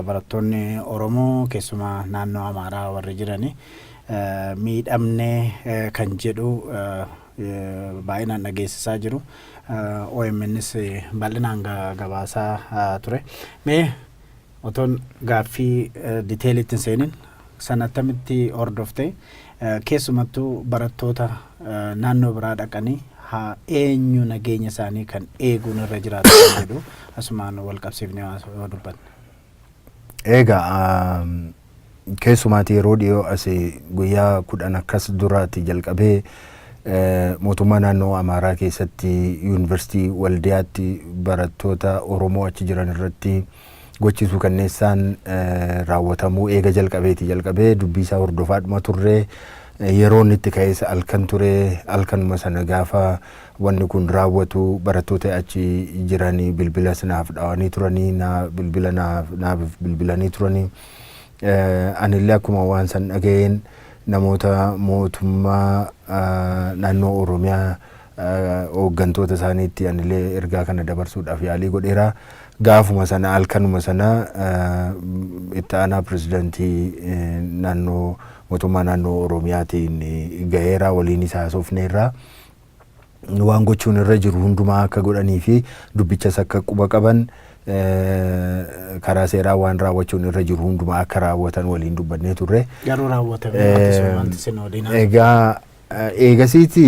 Barattoonni Oromoo keessumaa naannoo Amaaraa warri jirani miidhamnee kan jedhu baay'inaan dhageessisaa jiru. OMNs bal'inaan gabaasaa ture. Mee otoon gaaffii detailitti hin seenin, sana attamitti hordofte? Keessumattuu barattoota naannoo biraa dhaqanii haa eenyu nageenya isaanii kan eeguun irra jiraatu kan jedhu asumaan wal qabsiifnee yoo dubbanne. Egaa, keessumaati yeroo dhiyoo as guyyaa 10 akkas duraati jalqabee mootummaa naannoo Amaaraa keessatti Yuunivarsiitii Waldiyaatti barattoota Oromoo achi jiran irratti gochi suukanneessaan raawwatamuu eega jalqabeeti jalqabee dubbii isaa hordofaadhuma turree. Yeroo inni itti ka'es halkan ture. Halkanuma sana gaafa wanni kun raawwatu barattoota achi jiran bilbilas naaf dhawanii turanii, bilbila naaf bilbilanii turanii. Anillee akkuma waan san dhaga'een namoota mootummaa naannoo Oromiyaa hooggantoota isaaniitti anillee ergaa kana dabarsuudhaaf yaalii godheera. Gaafuma sana, halkanuma sana, itti aanaa pirezidantii naannoo mootummaa naannoo Oromiyaatiin gaheera, waliinis haasofneerra. Waan gochuun irra jiru hundumaa akka godhanii fi dubbichas akka quba qaban, karaa seeraa waan raawwachuun irra jiru hundumaa akka raawwatan waliin dubbannee turre. Garuu raawwatamee wanti sun wanti isin waliin Egaa, eegasiiti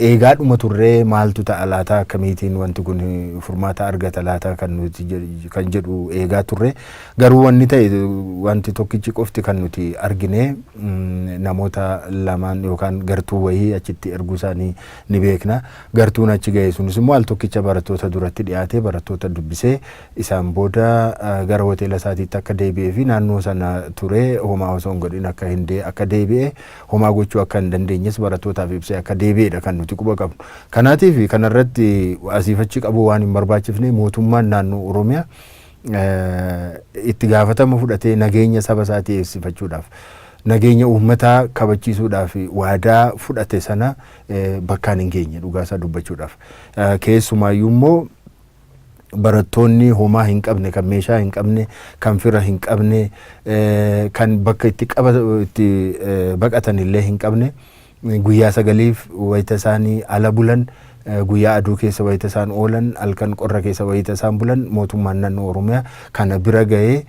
eegaadhuma turree, maaltu ta'a laata, akkamiitiin wanti kun furmaata argata laata kan nuti kan jedhu eegaa turre. Garuu wanni ta'e, wanti tokkichi qofti kan nuti argine, namoota lamaan yookaan gartuu wayii achitti erguu isaanii ni beekna. Gartuun achi ga'e sunis immoo al tokkicha barattoota duratti dhiyaatee barattoota dubbisee, isaan booda gara hoteela isaatiitti akka deebi'ee fi naannoo sana ture homaa osoo hin godhin akka hin akka deebi'e, homaa gochuu akka hin dandeenyes barattootaaf ibsee akka deebi'edha kan nuti quba qabnu. Kanaatiif kanarratti asiif achi qabuu waan hin barbaachifne, mootummaan naannoo Oromiyaa itti gaafatama fudhatee nageenya saba isaatii eegsifachuudhaaf, nageenya uummataa kabachiisuudhaaf waadaa fudhate sana bakkaan hin geenye, dhugaa isaa dubbachuudhaaf. Keessumaayyuu immoo barattoonni homaa hin qabne, kan meeshaa hin qabne, kan fira hin qabne, kan bakka itti qaba itti baqatan illee hin qabne, guyyaa 9f wayita isaanii ala bulan, guyyaa aduu keessa wayita isaan oolan, halkan qorra keessa wayita isaan bulan, mootummaan naannoo Oromiyaa kana bira ga'ee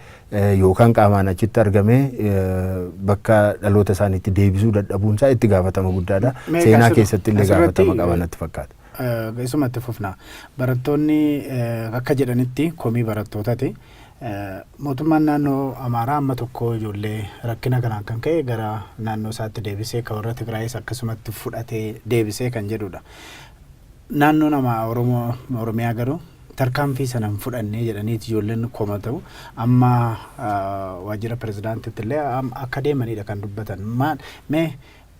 yookaan qaamaan achitti argamee bakka dhaloota isaaniitti deebisuu dadhabuun isaa itti gaafatama guddaadha. Seenaa keessatti illee gaafatama qaba natti fakkaata. Isumatti fufna. Barattoonni akka jedhanitti, komii barattootaati. Mootummaan naannoo Amaaraa amma tokko ijoollee rakkina kanaan kan ka'e gara naannoo isaatti deebisee, kan warra Tigraayis akkasumatti fudhatee deebisee kan jedhudha. Naannoon Oromoo Oromiyaa garuu tarkaanfii sana hin fudhannee jedhaniiti ijoolleen komatu. Amma waajjira pirezidaantitti illee akka deemanidha kan dubbatan. Maal mee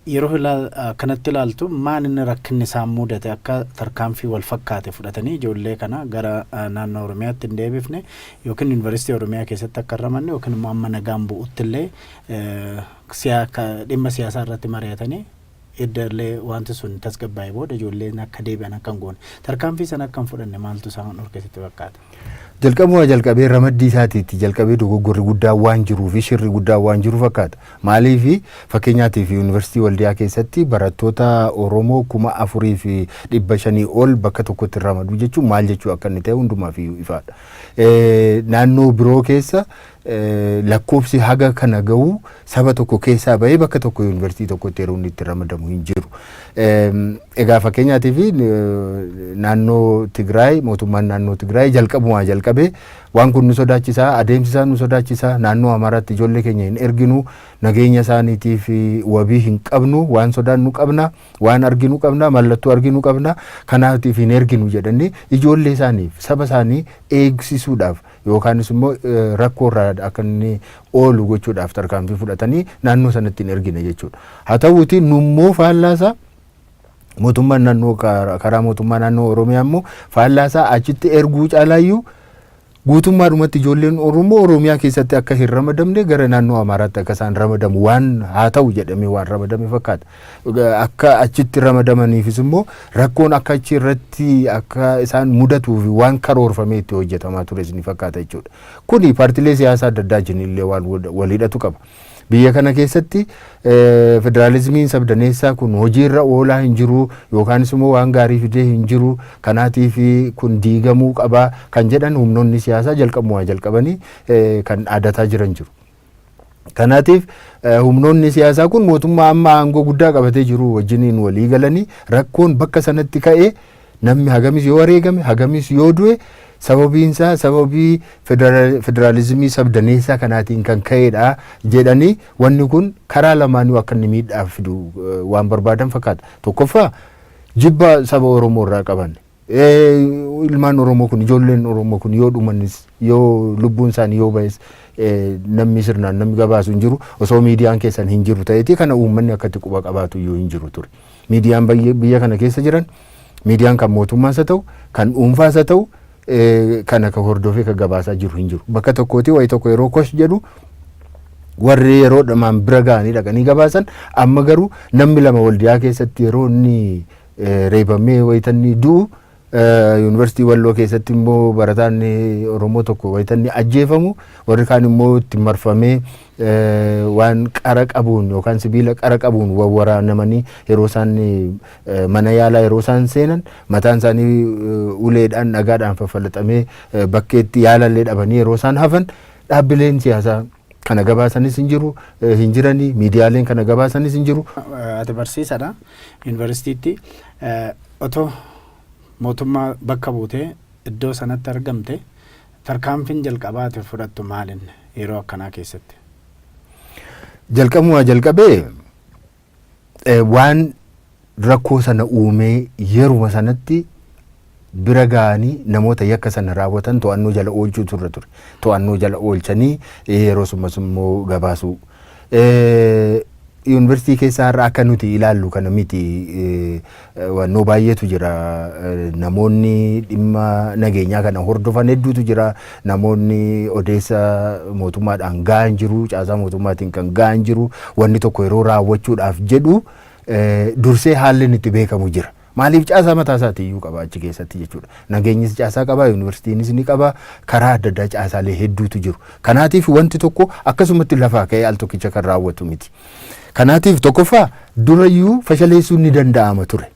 yeroo akkanatti ilaaltu, maal inni rakkinni isaan mudate akka tarkaanfii wal fakkaate fudhatanii ijoollee kana gara naannoo Oromiyaatti hin deebifne, yookiin Yuunivarsiitii Oromiyaa keessatti akka hin ramanne, yookiin immoo amma nagaan bu'utti illee dhimma siyaasaa irratti mari'atanii, edda illee wanti sun tasgabbaa'e booda ijoolleen akka deebi'an akka hin goone, tarkaanfii sana akka hin fudhanne maaltu isaan dhorkeessitti fakkaata? Jalqabuma jalqabee ramaddii isaatiitti jalqabee dogoggorri guddaan waan jiruu fi shirri guddaan waan jiru fakkaata. Maaliif, fakkeenyaatiif, Yuunivarsiitii Waldiyaa keessatti barattoota Oromoo 4,500 ol bakka tokkotti ramaduu jechuun maal jechuu akka inni ta'e hundumaaf iyyuu ifaadha. Naannoo biroo keessa lakkoofsi haga kana gahu saba tokko keessaa bahee bakka tokko yuunivarsiitii tokkotti yeroo inni itti ramadamu hin jiru. Egaa, fakkeenyaatiif, naannoo Tigraay, mootummaan naannoo Tigraay jalqabumaa jalqabee waan kun nu sodaachisaa, adeemsi isaa nu sodaachisaa, naannoo Amaaraatti ijoollee keenya hin erginu, nageenya isaaniitiif wabii hin qabnu, waan sodaannu qabna, waan arginu qabna, mallattoo arginu qabna, kanaatiif hin erginu jedhanii ijoollee isaaniif saba isaanii eegsisuudhaaf yookaanis immoo rakkoo irraa akka inni oolu gochuudhaaf tarkaanfii fudhatanii naannoo sanatti hin ergine jechuudha. Haa ta'uuti nummoo faallaasaa mootummaan naannoo, karaa mootummaa naannoo Oromiyaa immoo faallaasaa achitti erguu caalaayyuu Guutummaadhumatti ijoolleen Oromoo Oromiyaa keessatti akka hin ramadamne, gara naannoo Amaaraatti akka isaan ramadamu waan haa ta'u jedhamee waan ramadame fakkaata. Akka achitti ramadamaniifis immoo rakkoon akka achi irratti akka isaan mudatuuf waan karoorfamee itti hojjetamaa tures ni fakkaata jechuudha. Kuni paartiilee siyaasaa adda addaa wajjin illee waan wal hidhatu qaba. Biyya kana keessatti federaalizimiin sabdaneessaa kun hojiirra oolaa hin jiru yookaanis immoo waan gaarii fidee hin jiru, kanaatiif kun diigamuu qaba kan jedhan humnoonni siyaasaa jalqabumaa jalqabanii kan dhaadataa jiran jiru. Kanaatiif humnoonni siyaasaa kun mootummaa amma aangoo guddaa qabatee jiru wajjiniin walii galanii, rakkoon bakka sanatti ka'ee, namni hagamis yoo wareegame, hagamis yoo du'e, sababiinsaa sababii federaalizimii sabdaneessaa kanaatiin kan ka'edha jedhanii, wanni kun karaa lamaanuu akka inni miidhaa fidu waan barbaadan fakkaata. Tokkoffaa, jibba saba Oromoo irraa qaban. Ilmaan Oromoo kun, ijoolleen Oromoo kun yoo dhumanis, yoo lubbuun isaanii yoo ba'es, namni sirnaan namni gabaasu hin jiru. Osoo miidiyaan keessan hin jiru ta'eeti kana uummanni akkatti quba qabaatu iyyuu hin jiru ture. Miidiyaan biyya kana keessa jiran, miidiyaan kan mootummaas haa ta'u, kan dhuunfaas haa ta'u, kana ka hordofee ka gabaasaa jiru hin jiru. Bakka tokkooti wayi tokko yeroo kosh jedhu warri yeroo dhamaan bira ga'anii dhaqanii gabaasan. Amma garuu namni lama Waldiyaa keessatti yeroo inni reebamee wayitanni du'u, Yuunivarsiitii Walloo keessatti immoo barataan Oromoo tokko wayitanni ajjeefamu, warri kaan immoo itti marfamee waan qara qabuun yookaan sibiila qara qabuun wawwaraanamanii yeroo isaan mana yaalaa yeroo isaan seenan, mataan isaanii uleedhaan dhagaadhaan faffalaxamee bakkeetti yaalallee dhabanii yeroo isaan hafan, dhaabbileen siyaasaa kana gabaasanis hin jiru, hin jiranii, miidiyaaleen kana gabaasanis hin jiru. Ati barsiisadha yuunivarsiitiitti. Otoo mootummaa bakka buutee iddoo sanatti argamte, tarkaanfiin jalqabaa ati fudhattu maalin yeroo akkanaa keessatti? Jalqabumaa jalqabee waan rakkoo sana uumee yeruma sanatti bira ga'anii namoota yakka sana raawwatan to'annoo jala oolchuu turre ture. To'annoo jala oolchanii yeroo sumas immoo gabaasuu. Yuunivarsiitii keessa har'a akka nuti ilaallu kana miti, wannoo baay'eetu jira. Namoonni dhimma nageenyaa kana hordofan hedduutu jira. Namoonni odeessa mootummaadhaan ga'an jiru. Caasaa mootummaatiin kan ga'an jiru. Wanni tokko yeroo raawwachuudhaaf jedhu dursee haalli inni itti beekamu jira. Maaliif, caasaa mataa isaatii iyyuu qaba achi keessatti jechuudha. Nageenyis caasaa qaba, yuunivarsiitiinis ni qaba, karaa adda addaa caasaalee hedduutu jiru. Kanaatiif wanti tokko akkasumatti lafaa ka'ee al tokkicha kan raawwatu miti. Kanaatiif tokkoffaa durayyuu fashaleessuun ni danda'ama ture.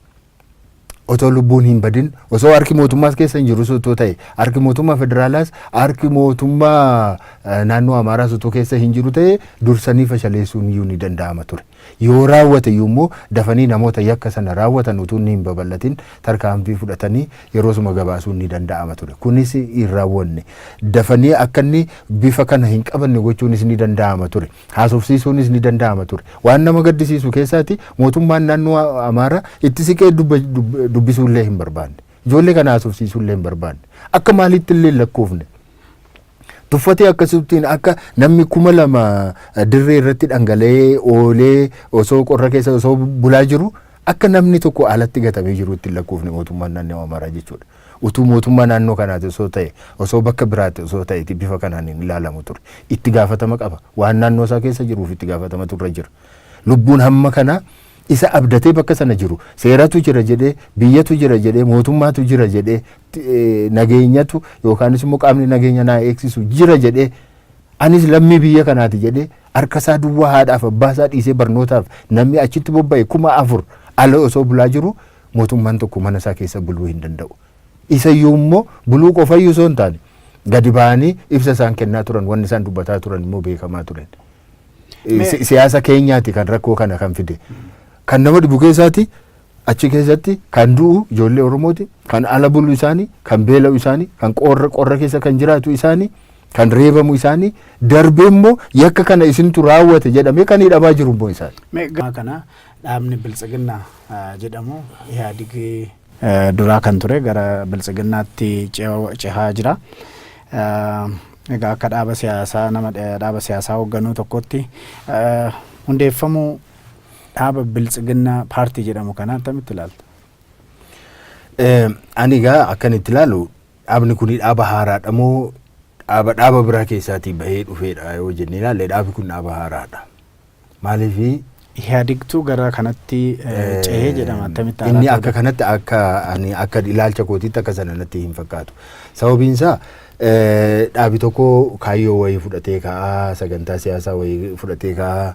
Otoo lubbuun hin badin, osoo harki mootummaas keessa hin jiru otoo ta'e, harki mootummaa federaalaas, harki mootummaa naannoo Amaaraas otoo keessa hin jiru ta'e, dursanii fashaleessuun iyyuu ni danda'ama ture. Yoo raawwate iyyuu immoo dafanii namoota yakka sana raawwatan utuu inni hin babal'atin tarkaanfii fudhatanii yeroo suma gabaasuun ni danda'ama ture. Kunis hin raawwanne. Dafanii akka inni bifa kana hin qabanne gochuunis ni danda'ama ture. Haasofsiisuunis ni danda'ama ture. Waan nama gaddisiisu keessaati mootummaan naannoo Amaaraa itti siqee dubbisuu illee hin barbaanne. Ijoollee kana haasofsiisuu illee hin barbaanne. Akka maalitti illee hin lakkoofne. Tuffatee akkasittiin akka namni 2000 dirree irratti dhangala'ee oolee, osoo qorra keessa osoo bulaa jiru, akka namni tokko alatti gatamee jiru itti hin lakkoofne mootummaan naannoo Amaaraa jechuudha. Utuu mootummaa naannoo kanaati osoo ta'e, osoo bakka biraati osoo ta'e, bifa kanaan hin ilaalamu ture. Itti gaafatama qaba. Waan naannoo isaa keessa jiruuf itti gaafatamatu irra jira. Lubbuun hamma kana isa abdatee bakka sana jiru, seeratu jira jedhee, biyyatu jira jedhee, mootummaatu jira jedhee, nageenyatu yookaanis immoo qaamni nageenya naa eegsisu jira jedhee, anis lammii biyya kanaati jedhee, harka isaa duwwaa haadhaaf abbaa isaa dhiisee barnootaaf namni achitti bobba'e 4000 ala osoo bulaa jiru, mootummaan tokko mana isaa keessa buluu hin danda'u. Isa iyyuu immoo buluu qofayyuu osoo hin taane, gadi ba'anii ibsa isaan kennaa turan, wanni isaan dubbataa turan immoo beekamaa turan. Siyaasa keenyaati kan rakkoo kana kan fide. Kan nama dhibu keessaati achi keessatti kan du'u ijoollee Oromooti, kan ala bulu isaanii, kan beela'u isaanii, kan qorra qorra keessa kan jiraatu isaanii, kan reebamu isaanii, darbee immoo yakka kana isintu raawwate jedhamee kan hidhamaa jiru immoo isaanii. Mee gama kana dhaabni Biltsiginnaa jedhamu Ihaadigii duraa kan ture gara Biltsiginnaatti cehaa jira. Egaa akka dhaaba siyaasaa, nama dhaaba siyaasaa hoogganuu tokkotti, hundeeffamuu dhaaba Biltsiginnaa paartii jedhamu kana akkamitti ilaalta? Ani egaa akkan itti ilaalu, dhaabni kun dhaaba haaraadha moo Dhaaba biraa keessaatii bahee dhufeedha yoo jennee ilaalle, dhaabi kun dhaaba haaraadha. Maaliifi? Ihaadigtuu gara kanatti ce'ee jedhama, attamitti Inni akka kanatti, akka ani akka ilaalcha kootiitti, akka sana natti hin fakkaatu. Sababiin isaa dhaabi tokko kaayyoo wayii fudhatee ka'aa, sagantaa siyaasaa wayii fudhatee ka'aa,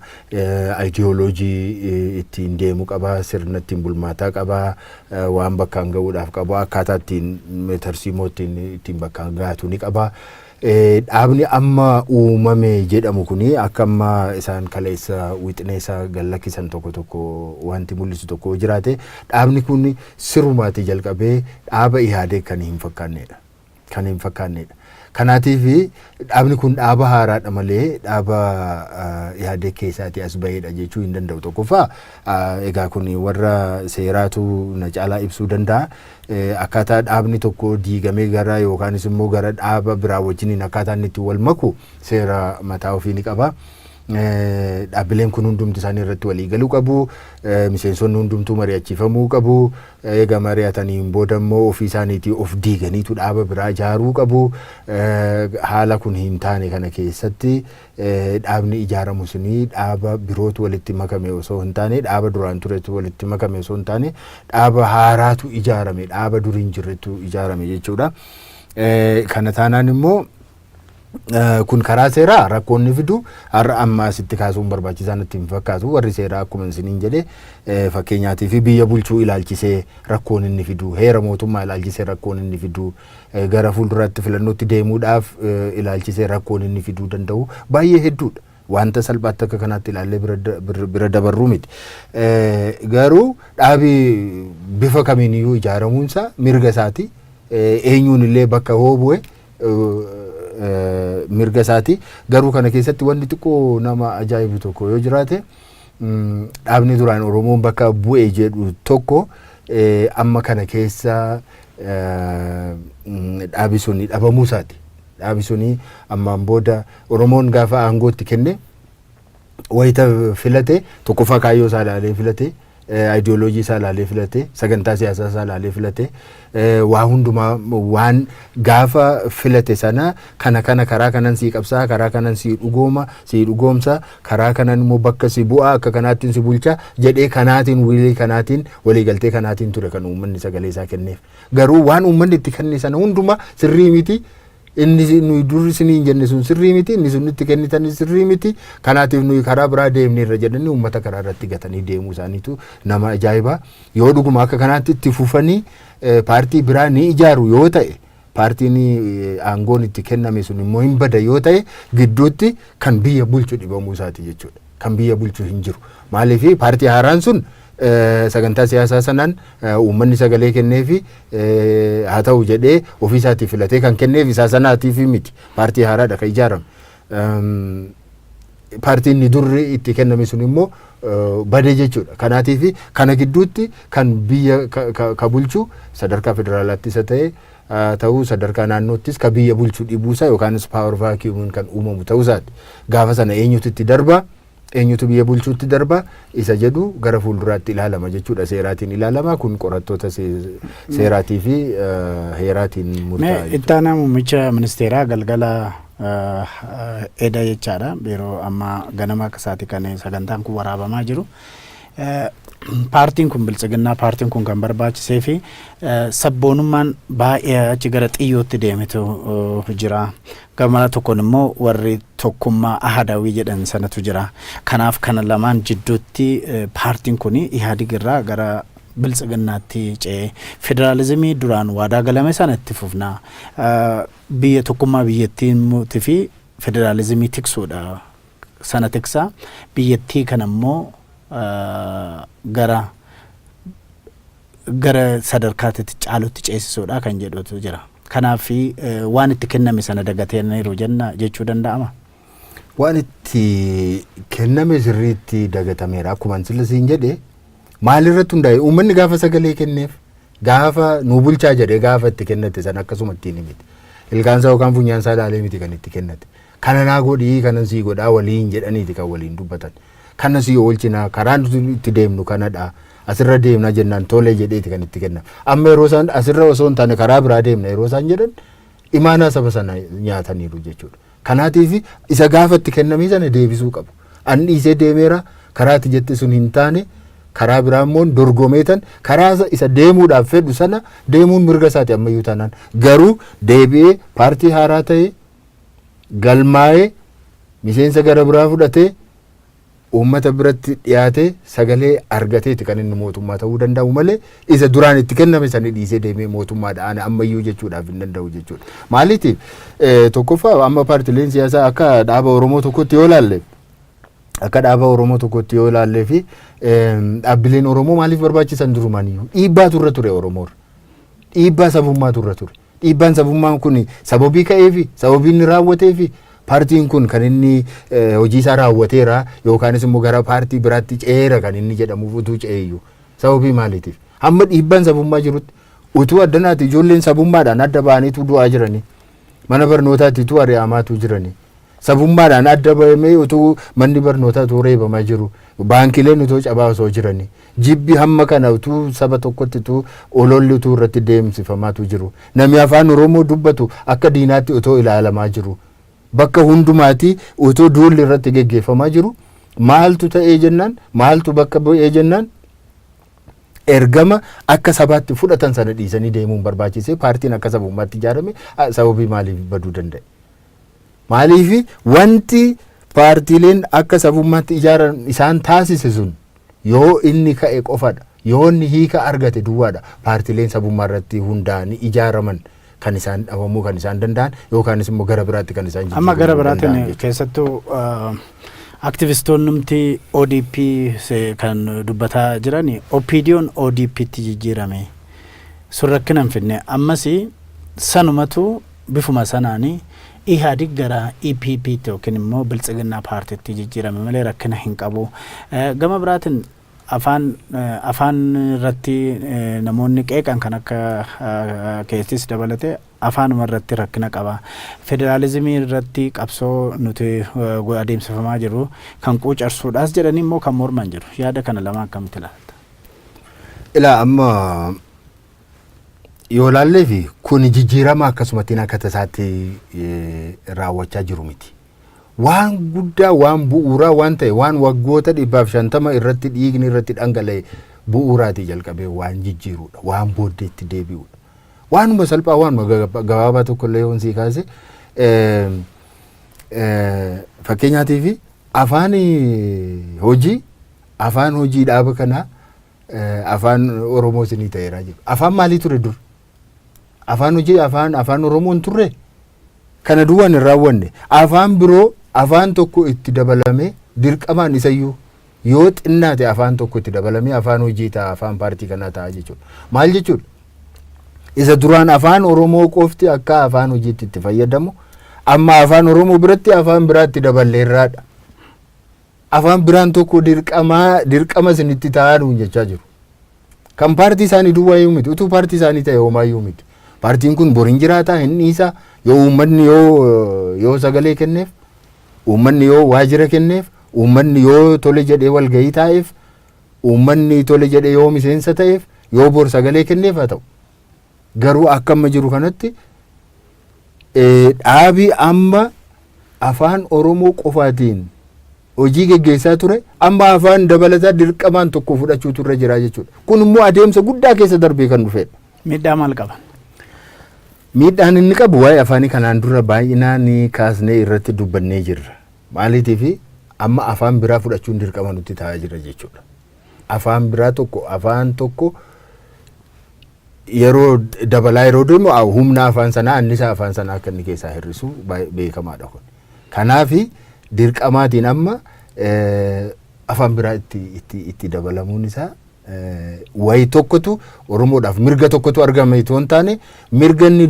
ayidiyooloojii ittiin deemu qabaa, sirna ittiin bulmaataa qabaa, waan bakkaan ga'uudhaaf qabu, akkaataa ittiin tarsiimoo ittiin bakkaan ga'atu ni qabaa. Dhaabni amma uumame jedhamu kuni, akka amma isaan kaleessa wixinee isaa gallakkisan tokko tokko wanti mul'isu tokko jiraate, dhaabni kun sirumaati jalqabee dhaaba Ihaadeg kan hin fakkaannedha. Kan hin fakkaannedha. Kanaatiif dhaabni kun dhaaba haaraadha malee dhaaba Ihaadeg keessaatii as bahedha jechuu hin danda'u. Tokkoffaa, egaa kun warra seeraatu na caalaa ibsuu danda'a. Akkaataa dhaabni tokko diigamee gara yookaanis immoo gara dhaaba biraa wajjiniin akkaataa inni itti wal maku seera mataa ofii ni qaba. Dhaabbileen kun hundumti isaanii irratti walii galuu qabu. Miseensonni hundumtuu mari'achiifamuu qabu. Eega mari'ataniin booda immoo ofii isaaniitii of diiganiitu dhaaba biraa ijaaruu qabu. Haala kun hin taane kana keessatti dhaabni ijaaramu suni dhaaba birootu walitti makame osoo hin taane, dhaaba duraan turetu walitti makame osoo hin taane, dhaaba haaraatu ijaarame, dhaaba durii hin jirretu ijaarame jechuudha. Kana taanaan immoo kun karaa seeraa rakkoon inni fidu har'a amma asitti kaasuun barbaachisaa natti hin fakkaatu. Warri seeraa akkuma isiniin jedhe, fakkeenyaatii fi biyya bulchuu ilaalchisee rakkoon inni fidu, heera mootummaa ilaalchisee rakkoon inni fidu, gara fuulduraatti filannootti deemuudhaaf ilaalchisee rakkoon inni fiduu danda'u baay'ee hedduudha. Wanta salphaatti akka kanaatti ilaallee bira dabarruu miti. Garuu dhaabi bifa kamiiniyyuu ijaaramuunsaa mirga isaati. Eenyuun illee bakka hoo bu'e mirga isaati. Garuu kana keessatti wanti xiqqoo nama ajaa'ibu tokko yoo jiraate, dhaabni duraan Oromoon bakka bu'e jedhu tokko amma kana keessa dhaabi suni dhabamuu isaati. Dhaabi suni ammaan booda Oromoon gaafa aangootti kenne, wayita filate, tokkoffaa kaayyoo isaa ilaalee filate, ayidiyooloojii isaa ilaalee filate, sagantaa siyaasaa isaa ilaalee filate, waa hundumaa waan gaafa filate sana kana kana karaa kanan sii qabsaa, karaa kanan sii dhugooma, sii dhugoomsa, karaa kanan immoo bakka si bu'aa, akka kanaattiin si bulcha jedhee, kanaatiin wilii kanaatiin waliigaltee kanaatiin ture kan uummanni sagalee isaa kenneef. Garuu waan uummanni itti kenne sana hundumaa sirrii miti, inni nuyi durri isinii hin jenne sun sirrii miti, inni sun itti kennitan sirrii miti, kanaatiif nuyi karaa biraa deemneerra jedhanii uummata karaa irratti gatanii deemuu isaaniitu nama ajaa'iba. Yoo dhuguma akka kanaatti itti fufanii paartii biraa ni ijaaru yoo ta'e, paartiin aangoon itti kenname sun immoo hin bada yoo ta'e, gidduutti kan biyya bulchu dhibamuu isaati jechuudha. Kan biyya bulchu hin jiru. Maaliif? Paartii haaraan sun sagantaa siyaasaa sanaan uummanni sagalee kenneefi haa ta'u jedhee ofii isaatii filatee kan kenneef isaa sanaatiif miti. Paartii haaraadha kan ijaarame. Paartiin inni durri itti kenname sun immoo bade jechuudha. Kanaatiif kana gidduutti kan biyya ka bulchu sadarkaa federaalaatti isa ta'e ta'uu, sadarkaa naannoottis ka biyya bulchu dhibuusaa yookaanis power vacuumiin kan uumamu ta'uusaati. Gaafa sana eenyutu itti darba, eenyutu biyya bulchuutti darba isa jedhu gara fuulduraatti ilaalama jechuudha. Seeraatiin ilaalama, kun qorattoota seeraatii fi heeraatiin murtaa'a. Ittaanaa muummicha ministeeraa galgala eda jechaadha, yeroo amma ganama akka isaati kan sagantaan kun waraabamaa jiru. Paartiin kun Biltsiginnaa, paartiin kun kan barbaachisee fi sabboonummaan baay'ee achi gara xiyyootti deemetu jira. Gama tokkoon immoo warri tokkummaa ahadaawii jedhan sanatu jira. Kanaaf kana lamaan jidduutti paartiin kun Ihaadig irraa gara Biltsiginnaatti ce'ee federaalizimii duraan waadaa galame sana itti fufna. Biyya tokkummaa biyyattii fi federaalizimii tiksuudha. Sana tiksaa, biyyattii kana immoo gara sadarkaatti caalutti ceesisuudha kan jedhutu jira. Kanaaf waan itti kenname sana dagataniiru jenna jechuu danda'ama? Waan itti kenname sirriitti dagatameera. Akkuma sila siin jedhe, maalirratti hundaa'e? Uummanni gaafa sagalee kenneef, gaafa nu bulchaa jedhee gaafa itti kennate sana akkasuma ittiin miti. Ilkaansaa yookaan funyaansaa ilaalee miti kan itti kennate. Kana naa godhii, kanan sii godhaa waliin jedhaniiti kan waliin dubbatan. Kana sii oolchinaa, karaan nuti itti deemnu kanadha. Asirra deemna jennaan tolee jedheeti kan itti kenna. Amma yeroo isaan asirra osoo hin taane karaa biraa deemna yeroo isaan jedhan Imaanaa saba sana nyaataniiru jechuudha. Kanaatiif isa gaafatti kennamee sana deebisuu qabu. An dhiisee deemeera, karaatti jette sun hin taane, karaa biraa immoo dorgomeetan karaa isa deemuudhaaf fedhu sana deemuun mirga isaati ammayyuu taanaan. Garuu deebi'ee paartii haaraa ta'ee galmaa'ee miseensa gara biraa fudhatee uummata biratti dhiyaatee sagalee argateeti kan inni mootummaa ta'uu danda'u malee, isa duraan itti kenname sani dhiisee deemee mootummaadhaan ammayyuu jechuudhaaf hin danda'u jechuudha. Maaliitiif? Tokkoffaa, amma paartileen siyaasaa akka dhaaba Oromoo tokkotti yoo ilaalle, akka dhaaba Oromoo tokkotti yoo ilaallee fi dhaabbileen Oromoo maaliif barbaachisan? Durumaaniyyuu dhiibbaatu irra ture Oromoorra. Dhiibbaa sabummaatu irra ture. Dhiibbaan sabummaan kun sababii ka'eefi, sababii inni raawwateefi, paartiin kun kan inni hojii isaa raawwateera yookaanis immoo gara paartii biraatti ce'eera kan inni jedhamuuf utuu ce'eeyyuu sababii maaliitiif? Hamma dhiibbaan sabummaa jirutti, utuu addanaati ijoolleen sabummaadhaan adda ba'aniitu du'aa jiranii, mana barnootaatti utuu ari'amaatu jiranii, sabummaadhaan adda ba'amee utuu manni barnootaa utuu reebamaa jiru, baankileen utuu cabaa osoo jiranii, jibbi hamma kana utuu saba tokkotti utuu ololli utuu irratti deemsifamaatu jiru, namni afaan Oromoo dubbatu akka diinaatti utuu ilaalamaa jiru, bakka hundumaati utuu duulli irratti geggeeffamaa jiru, maaltu ta'ee jennaan, maaltu bakka bu'ee jennaan, ergama akka sabaatti fudhatan sana dhiisanii deemuun barbaachisee. Paartiin akka sabummaatti ijaarame sababii maaliif baduu danda'e? Maaliif? Wanti paartiileen akka sabummaatti ijaaran isaan taasise sun yoo inni ka'e qofadha. Yoo inni hiika argate duwwaadha paartiileen sabummaa irratti hundaa'anii ijaaraman kan isaan dhabamuu kan isaan danda'an yookaanis immoo gara biraatti kan isaan Amma gara biraatiin keessattuu aktivistoonnumti ODP kan dubbataa jiran, OPDO'n ODPtti jijjiirame sun rakkina hin fidne, ammas sanumatu bifuma sanaanii Ihaadig gara EPPtti yookiin immoo Biltsiginnaa paartiitti jijjiirame malee rakkina hin qabu. Gama biraatiin afaan irratti namoonni qeeqan kan akka keessis dabalate afaanuma irratti rakkina qaba. Federaalizimii irratti qabsoo nuti adeemsifamaa jiru kan quucarsuudhaas jedhanii immoo kan morman jiru. Yaada kana lama akkamitti ilaalta? Ilaa, amma yoo ilaallee fi kun jijjiirama akkasumattiin akka tasaatti raawwachaa jiru miti. Waan guddaa, waan bu'uuraa waan ta'e, waan waggoota 150 irratti dhiigni irratti dhangala'e bu'uuraatii jalqabee waan jijjiirudha. Waan booddeetti deebi'udha. Waanuma salphaa, waanuma gabaabaa tokko illee yoon sii kaase, fakkeenyaatiif afaan hojii, afaan hojii dhaaba kanaa afaan Oromoo isinii ta'eera jedhu. Afaan maalii ture dur? Afaan hojii afaan Oromoo hin turre. Kana duwwaan hin raawwanne. Afaan biroo, afaan tokko itti dabalamee, dirqamaan isayyuu yoo xinnaate afaan tokko itti dabalamee afaan hojii ta'a, afaan paartii kanaa ta'a jechuudha. Maal jechuudha? Isa duraan afaan Oromoo qofti akka afaan hojiitti itti fayyadamu amma afaan Oromoo biratti afaan biraatti daballeerraadha. Afaan biraan tokko dirqamaa dirqama isinitti ta'aa nuun jechaa jiru. Kan paartii isaanii duwwaa miti. Utuu paartii isaanii ta'e homaayyuu miti. Paartiin kun bor hin jiraataa hin dhiisaa, yoo uummanni yoo sagalee kenneef, uummanni yoo waajjira kenneef, uummanni yoo tole jedhee walgahii taa'eef, uummanni tole jedhee yoo miseensa ta'eef, yoo bor sagalee kenneef haa ta'u. Garuu akka amma jiru kanatti dhaabii amma afaan Oromoo qofaatiin hojii geggeessaa ture amma afaan dabalataa dirqamaan tokko fudhachuutu irra jira jechuudha. Kun immoo adeemsa guddaa keessa darbee kan dhufedha. Miidhaa maal qaban? Miidhaan inni qabu, waa'ee afaanii kanaan dura baay'inaan kaasnee irratti dubbannee jirra. Maaliitiif? Amma afaan biraa fudhachuun dirqama nutti ta'aa jira jechuudha. Afaan biraa tokko, afaan tokko yeroo dabalaa yeroo deemu humna afaan sanaa, annisaa afaan sanaa akka inni keessaa hir'isu beekamaadha kun. Kanaafi dirqamaatiin amma afaan biraa itti dabalamuun isaa wayi tokkotu Oromoodhaaf mirga tokkotu argame itoo hin taane, mirga inni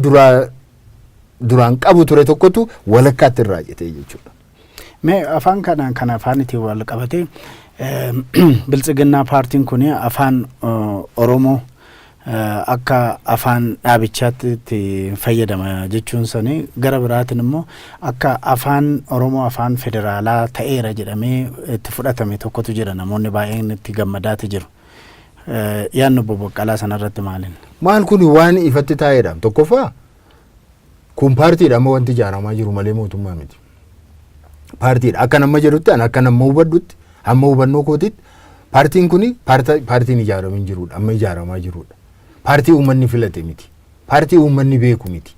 duraan qabu ture tokkotu walakkaatti irraa citee jechuudha. Mee afaan kanaan, kan afaan ittiin wal qabate, Biltsiginnaa paartiin kun afaan Oromoo akka afaan dhaabichaatti itti fayyadama jechuun sani, gara biraatiin immoo akka afaan Oromoo afaan federaalaa ta'eera jedhamee itti fudhatame tokkotu jira, namoonni baay'een itti gammadaati jiru. Yaadni obbo Baqqalaa sanarratti maaliin? Maal, kun waan ifatti taa'edha. Tokkoffaa, Kun paartiidha amma wanti ijaaramaa jiru malee mootummaa miti. Paartiidha. Akka nama jedhutti, ani akka nama hubadhutti, hamma hubannoo kootitti, paartiin kuni paartiin ijaaramaa hin jirudha. Amma ijaaramaa jirudha. Paartii uummanni filate miti. Paartii uummanni beeku miti.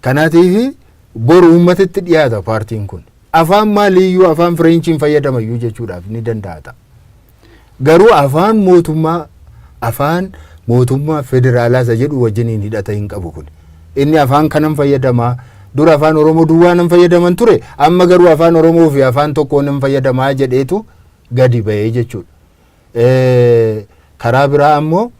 Kanaatiif boru uummatatti dhiyaata paartiin kun. Afaan maaliiyyuu, afaan Fireenchiin fayyadamayyuu jechuudhaaf ni danda'a ta'a. Garuu afaan mootummaa federaalaa isa jedhu wajjiniin hidhata hin qabu kun. Inni afaan kanan fayyadamaa, dura afaan Oromoo duwwaa nan fayyadaman ture, amma garuu afaan Oromoo fi afaan tokkoo nan fayyadamaa jedheetu gadi bahee jechuudha. Karaa biraa ammoo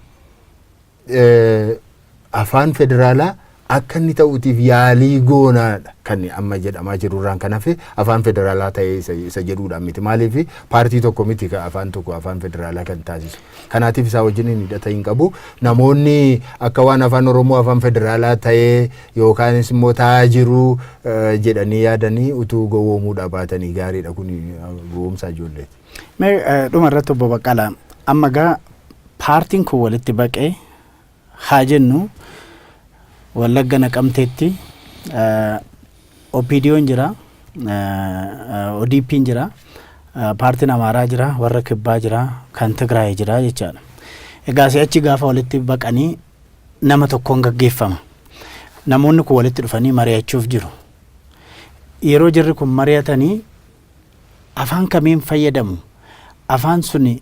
afaan federaalaa akka inni ta'uutiif yaalii goonaadha kan amma jedhamaa jiru irraan kan hafe afaan federaalaa ta'ee isa jedhuudhaan miti. Maaliif? Paartii tokko miti ka afaan tokko afaan federaalaa kan taasisu. Kanaatiif isaa wajjin hidhata hin qabu. Namoonni akka waan afaan Oromoo afaan federaalaa ta'ee yookaanis immoo ta'aa jiru jedhanii yaadanii utuu gowwoomuudhaa baatanii gaariidha. Kun gowwoomsaa ijoolleeti. Mee dhuma irratti, obbo Baqqalaa, amma gaa paartiin kun walitti baqee haa jennu, Wallagga Naqamteetti OPDO'n jira, ODP'n jira, paartiin Amaaraa jira, warra Kibbaa jira, kan Tigraay jira jechaadha. Egaa si'achi gaafa walitti baqanii nama tokkoon gaggeeffama. Namoonni kun walitti dhufanii mari'achuuf jiru. Yeroo jarri kun mari'atanii afaan kamiin fayyadamu? Afaan suni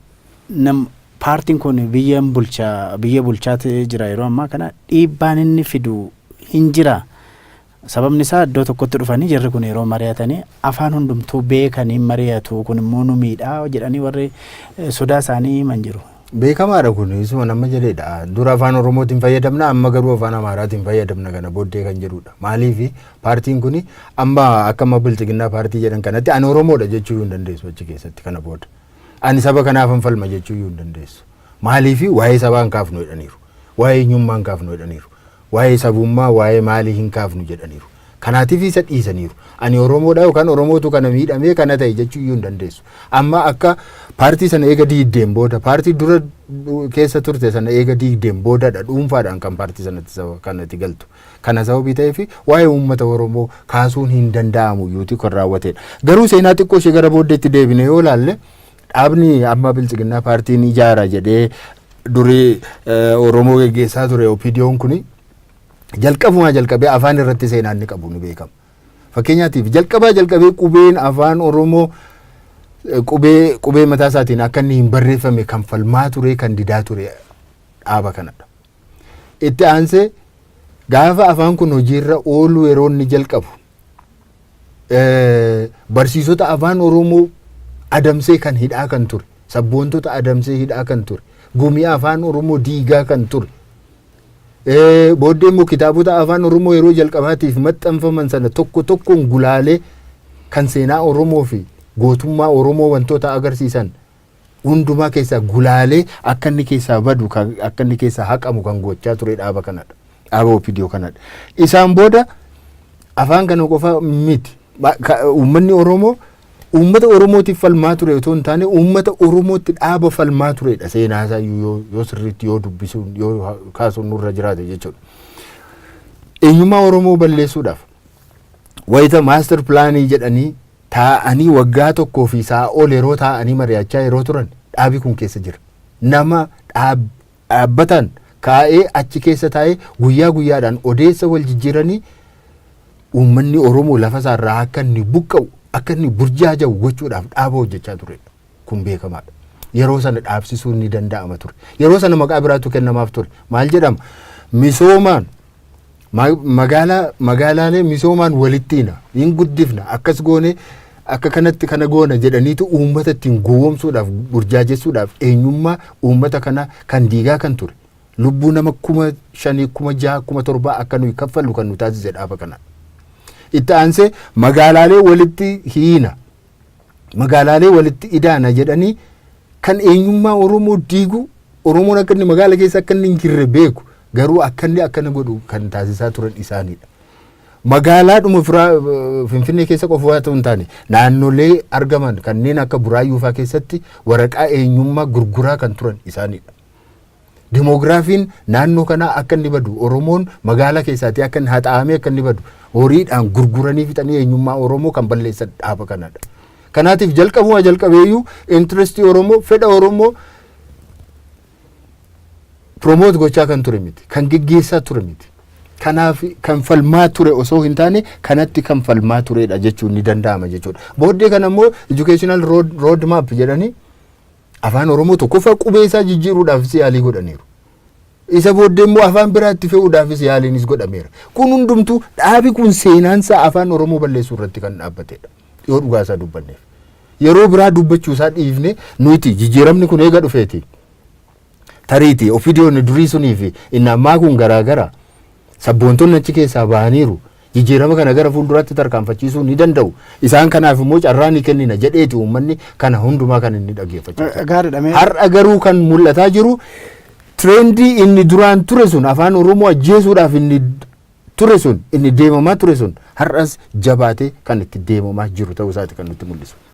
nam paartiin kun biyya bulchaa, biyya bulchaa jira yeroo ammaa kana, dhiibbaan inni fidu hin jira. Sababni isaa iddoo tokkotti dhufanii jarri kun yeroo mari'atanii afaan hundumtuu beekanii mari'atu, kun immoo nu miidhaa jedhanii warri sodaa isaanii himan jiru. Beekamaadha kun, isuma nama jedhedha. Dura afaan Oromootiin fayyadamna, amma garuu afaan Amaaraatiin fayyadamna kana booddee kan jedhudha. Maaliif? Paartiin kun amma akka amma Bilxiginnaa paartii jedhan kanatti ani Oromoodha jechuu hin dandeessu achi keessatti kana booda. Ani saba kanaaf falma jechuu hin dandeessu. Maaliif? Waa'ee sabaa hin kaafnu jedhaniiru. Waa'ee eenyummaa hin kaafnu jedhaniiru. Waa'ee sabummaa, waa'ee maalii hin kaafnu jedhaniiru. Kanaatiif isa dhiisaniiru. Ani Oromoodha yookaan Oromootu kana miidhamee kana ta'e jechuu iyyuu hin dandeessu. Amma akka paartii sana eega diigdeen booda, paartii dura keessa turte sana eega diigdeen boodadha dhuunfaadhaan kan paartii sanatti kanatti galtu. Kana sababii ta'eef waa'ee uummata Oromoo kaasuun hin danda'amu iyyuuti kan raawwatedha. Garuu seenaa xiqqoo ishee gara booddeetti deebine yoo ilaalle, dhaabni amma Bilxiginnaa paartiin ijaara jedhee durii Oromoo geggeessaa ture OPDO'n kuni jalqabumaa jalqabee afaan irratti seenaa inni qabu ni beekama. Fakkeenyaatiif jalqabaa jalqabee qubeen afaan Oromoo qubee mataa isaatiin akka inni hin barreeffame kan falmaa ture, kan didaa ture dhaaba kanadha. Itti aansee gaafa afaan kun hojiirra ooluu yeroo inni jalqabu barsiisota afaan Oromoo adamsee kan hidhaa kan ture, sabboontota adamsee hidhaa kan ture, gumii afaan Oromoo diigaa kan ture. Booddee immoo kitaabota afaan Oromoo yeroo jalqabaatiif maxxanfaman sana tokko tokkoon gulaalee kan seenaa Oromoo fi gootummaa Oromoo wantoota agarsiisan hundumaa keessaa gulaalee akka inni keessaa badu, akka inni keessaa haqamu kan gochaa ture dhaaba kanadha. Dhaaba OPDO kanadha. Isaan booda afaan kana qofa miti. Uummanni Oromoo uummata Oromootiif falmaa ture otoo hin taane uummata Oromootti dhaaba falmaa turedha, seenaa isaa yoo sirriitti yoo dubbisuun yoo kaasuun nurra jiraate jechuudha. Eenyummaa Oromoo balleessuudhaaf wayita master planii jedhanii taa'anii waggaa tokkoo fi isaa ol yeroo taa'anii mari'achaa yeroo turan dhaabi kun keessa jira. Nama dhaabbatan kaa'ee achi keessa taa'ee guyyaa guyyaadhaan odeessa wal jijjiiranii uummanni Oromoo lafa isaarraa akka inni buqqa'u, akka inni burjaaja'u gochuudhaaf dhaaba hojjechaa turedha. Kun beekamaadha. Yeroo sana dhaabsisuun ni danda'ama ture. Yeroo sana maqaa biraatu kennamaaf ture. Maal jedhama? Misoomaan magaalaa, magaalaalee misoomaan walitti hina, hin guddifna, akkas goone, akka kanatti kana goona jedhaniitu uummata ittiin gowwoomsuudhaaf, burjaajessuudhaaf eenyummaa uummata kana kan diigaa kan ture. Lubbuu nama 5,000, 6,000, 7,000 akka nuyi kaffallu kan nu taasise dhaaba kana. Itti aansee magaalaalee walitti hiina, magaalaalee walitti idaana jedhanii kan eenyummaa Oromoo diigu, Oromoon akka inni magaala keessa akka inni hin jirre beeku, garuu akka inni akkana godhu kan taasisaa turan isaanidha. Magaalaadhuma Finfinnee keessa qofa waan hin taane naannolee argaman kanneen akka Buraayyuu fa'aa keessatti waraqaa eenyummaa gurguraa kan turan isaanidha. Dimoogiraafiin naannoo kanaa akka inni badu, Oromoon magaalaa keessaatii akka inni haxaa'amee akka inni badu, horiidhaan gurguranii fixanii eenyummaa Oromoo kan balleessan dhaaba kanadha. Kanaatiif jalqabuma jalqabeeyyuu interestii Oromoo, fedha Oromoo promote gochaa kan ture miti, kan geggeessaa ture miti. Kanaaf kan falmaa ture osoo hin taane kanatti kan falmaa turedha jechuun ni danda'ama jechuudha. Booddee kana immoo educational road map jedhanii afaan Oromoo tokkoffaa qubee isaa jijjiiruudhaafis yaalii godhaniiru. Isa booddee immoo afaan biraatti fe'uudhaafis yaaliinis godhameera. Kun hundumtuu dhaabi kun seenaansaa afaan Oromoo balleessuu irratti kan dhaabbatedha. Yoo dhugaa isaa dubbanneef. Yeroo biraa dubbachuu isaa dhiifne nuti jijjiiramni kun eega dhufeeti. Tariiti OPDOn durii sunii fi inni ammaa kun garaa gara. Sabboontonni achi keessaa bahaniiru. Jijjiirama kana gara fuulduraatti tarkaanfachiisuu ni danda'u. Isaan kanaaf immoo carraa ni kennina jedheeti uummanni kana hundumaa kan inni dhaggeeffachaa. Gaariidha mee. Har'a garuu kan mul'ataa jiru trendii inni duraan ture sun, afaan Oromoo ajjeesuudhaaf inni ture sun, inni deemamaa ture sun har'as jabaatee kan itti deemamaa jiru ta'uu isaati kan nutti mul'isu.